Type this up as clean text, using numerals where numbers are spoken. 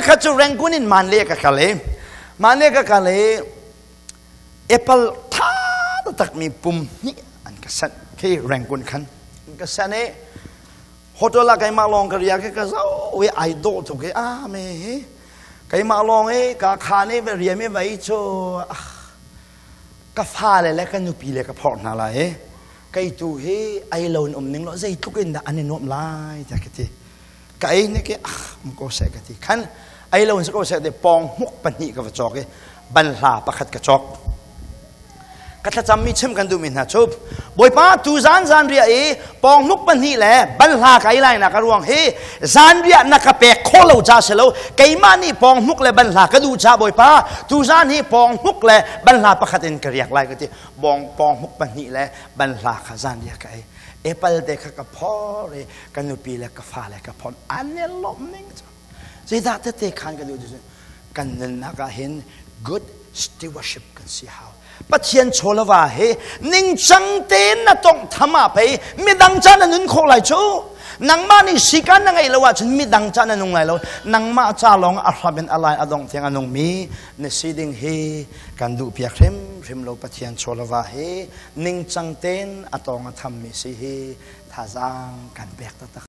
Voikhat cu Rangoon in Manle ka kal i Manle ka kal i apple tha takmi pum hnih an ka sanh khi Rangoon khan an ka sanh i hotel ah keimah lawng ka riak i ka zoh i ai dawh tuk i a me hi keimah lawng i ka khan i riam i vai cu ka fale le ka nupi le ka phorh hna lai i kei tu hi ei lo in um ning lo zeitluk in dah an i nuamh lai tiah ka ti. Ka ei nih ke ah um ko seh ka ti. Khan ei lo in si ko seh ti pawng hmuk pahnih ka va cawk i banhla pakhat ka cawk. Ka thlacammi chim kan duhmi hna cu Bawipa tu zan zan riah i pawnghnuk pahnih le banhla ka ei lai nak a ruang hi zan riah na ka pek khawh lo ca si lo, keimah nih pawnghnuk le banhla ka duh ca Bawipa tu zan hi pawnghnuk le banhla pakhat in ka riak lai ka ti. Bong pawnghnuk pahnih le banhla kha zan riah ka ei. Apple te kha ka phor i ka nupi le ka fale ka phon an i lawmh ning cu zeidah tete khan ka duh cu kan nunnak ah hin good stewardship kan si hau. Pathian chawlava hi ningcang tein na tongh tham ah pei midang ca na nun khawh lai cu. Nangmah nih sikan na ngeih lo ahcun midang ca na nung lai lo. Nangmah ca lawng a hram in a lai a dong tiang a nungmi na si ding hi kan duh piak hrimhrim lo. Pathian chawlava hi ningcang tein a tawng a thammi si hi thazaang kan pek taktak.